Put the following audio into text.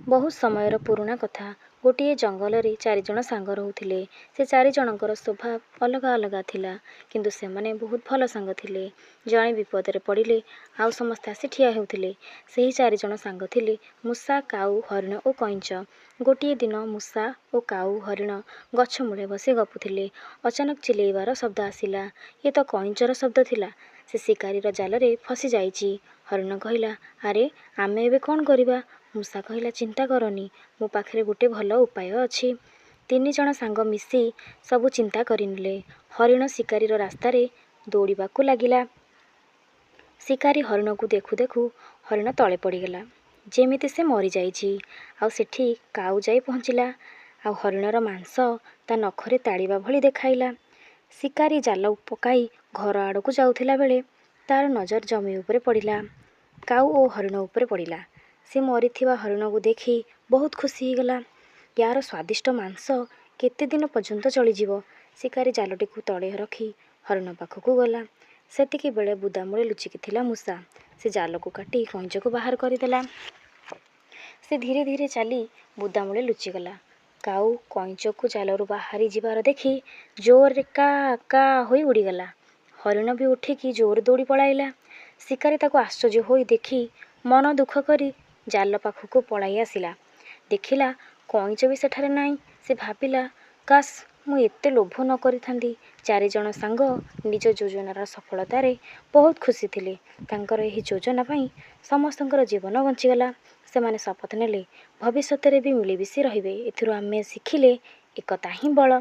ବହୁତ ସମୟର ପୁରୁଣା କଥା। ଗୋଟିଏ ଜଙ୍ଗଲରେ ଚାରିଜଣ ସାଙ୍ଗ ରହୁଥିଲେ। ସେ ଚାରିଜଣଙ୍କର ସ୍ୱଭାବ ଅଲଗା ଅଲଗା ଥିଲା, କିନ୍ତୁ ସେମାନେ ବହୁତ ଭଲ ସାଙ୍ଗ ଥିଲେ। ଜଣେ ବିପଦରେ ପଡ଼ିଲେ ଆଉ ସମସ୍ତେ ଆସି ଠିଆ ହେଉଥିଲେ। ସେହି ଚାରିଜଣ ସାଙ୍ଗ ଥିଲେ ମୂଷା, କାଉ, ହରିଣ ଓ କଇଁଚ। ଗୋଟିଏ ଦିନ ମୂଷା ଓ କାଉ, ହରିଣ ଗଛ ମୂଳେ ବସି ଗପୁଥିଲେ। ଅଚାନକ ଚିଲେଇବାର ଶବ୍ଦ ଆସିଲା। ଇଏ ତ କଇଁଚର ଶବ୍ଦ ଥିଲା। ସେ ଶିକାରୀର ଜାଲରେ ଫସିଯାଇଛି। ହରିଣ କହିଲା, "ଆରେ, ଆମେ ଏବେ କ'ଣ କରିବା?" ମୂଷା କହିଲା, "ଚିନ୍ତା କରନି, ମୋ ପାଖରେ ଗୋଟେ ଭଲ ଉପାୟ ଅଛି।" ତିନିଜଣ ସାଙ୍ଗ ମିଶି ସବୁ ଚିନ୍ତା କରିନେଲେ। ହରିଣ ଶିକାରୀର ରାସ୍ତାରେ ଦୌଡ଼ିବାକୁ ଲାଗିଲା। ଶିକାରୀ ହରିଣକୁ ଦେଖୁ ଦେଖୁ ହରିଣ ତଳେ ପଡ଼ିଗଲା, ଯେମିତି ସେ ମରିଯାଇଛି। ଆଉ ସେଠି କାଉ ଯାଇ ପହଞ୍ଚିଲା, ଆଉ ହରିଣର ମାଂସ ତା' ନଖରେ ତାଡ଼ିବା ଭଳି ଦେଖାଇଲା। ଶିକାରୀ ଜାଲ ପକାଇ ଘର ଆଡ଼କୁ ଯାଉଥିଲା ବେଳେ ତା'ର ନଜର ଜମି ଉପରେ ପଡ଼ିଲା। କାଉ ଓ ହରିଣ ଉପରେ ପଡ଼ିଲା। ସେ ମରିଥିବା ହରିଣକୁ ଦେଖି ବହୁତ ଖୁସି ହେଇଗଲା। ୟାର ସ୍ୱାଦିଷ୍ଟ ମାଂସ କେତେ ଦିନ ପର୍ଯ୍ୟନ୍ତ ଚଳିଯିବ। ଶିକାରୀ ଜାଲଟିକୁ ତଳେ ରଖି ହରିଣ ପାଖକୁ ଗଲା। ସେତିକିବେଳେ ବୁଦାମୂଳେ ଲୁଚିକି ଥିଲା ମୂଷା। ସେ ଜାଲକୁ କାଟି କଇଁଚକୁ ବାହାର କରିଦେଲା। ସେ ଧୀରେ ଧୀରେ ଚାଲି ବୁଦାମୂଳେ ଲୁଚିଗଲା। କାଉ କଇଁଚକୁ ଜାଲରୁ ବାହାରି ଯିବାର ଦେଖି ଜୋରରେ କା କା ହୋଇ ଉଡ଼ିଗଲା। ହରିଣ ବି ଉଠିକି ଜୋରରେ ଦୌଡ଼ି ପଳାଇଲା। ଶିକାରୀ ତାକୁ ଆଶ୍ଚର୍ଯ୍ୟ ହୋଇ ଦେଖି ମନ ଦୁଃଖ କରି ଜାଲ ପାଖକୁ ପଳାଇ ଆସିଲା। ଦେଖିଲା କଇଁଚ ବି ସେଠାରେ ନାହିଁ। ସେ ଭାବିଲା, କାଶ୍, ମୁଁ ଏତେ ଲୋଭ ନ କରିଥାନ୍ତି। ଚାରିଜଣ ସାଙ୍ଗ ନିଜ ଯୋଜନାର ସଫଳତାରେ ବହୁତ ଖୁସି ଥିଲେ। ତାଙ୍କର ଏହି ଯୋଜନା ପାଇଁ ସମସ୍ତଙ୍କର ଜୀବନ ବଞ୍ଚିଗଲା। ସେମାନେ ଶପଥ ନେଲେ, ଭବିଷ୍ୟତରେ ବି ମିଳିମିଶି ରହିବେ। ଏଥିରୁ ଆମେ ଶିଖିଲେ, ଏକତା ହିଁ ବଳ।